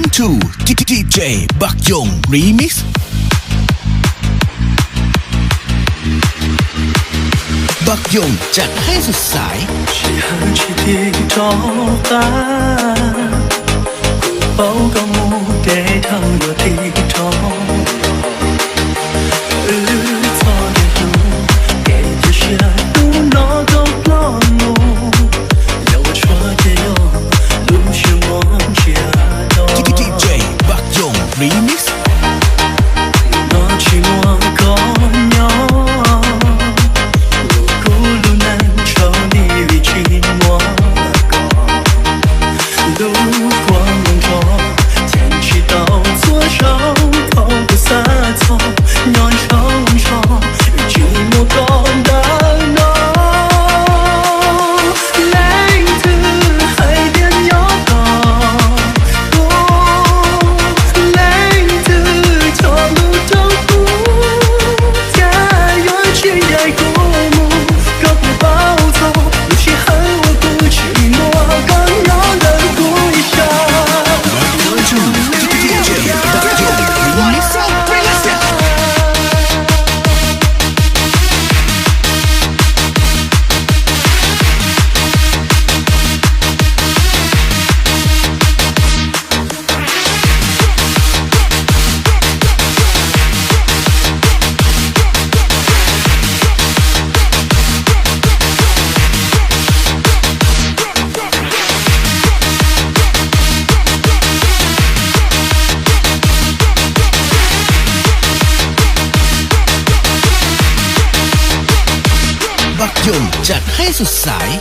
Two, D J Npaj Yoog Remix. Npaj Yoog cam heev xwb xaiv. Sij hawm tsis tig rov qab, kuv paub koj mus kev dheev yuav tig rov. Wb txhob tig hlub, kev cia siab hnub no koj ploj mus, yog ua tshuaj ces yog lub siab muag ntsiag to. D J Npaj Yoog Remix. Hnub no tsis muaj koj nyob, kuv lub neej tsaus nti vim tsis muaj koj. Lub kua muag nrov, cheem tsis tau txhua zaus thaum kuv xav txog, nyob nrho nrho, tsis muaj koj ntawm no. Leej twg hais tias nyob tos kuv, leej twg cog lus rau kuv, cas yuav tsis ncaim kuv mus. Koj puas paub txog lub sij hawm uas kuv tsis muaj koj nyob ntawm kuv ib sab? Npaj Yoog cam heev xwb xaiv.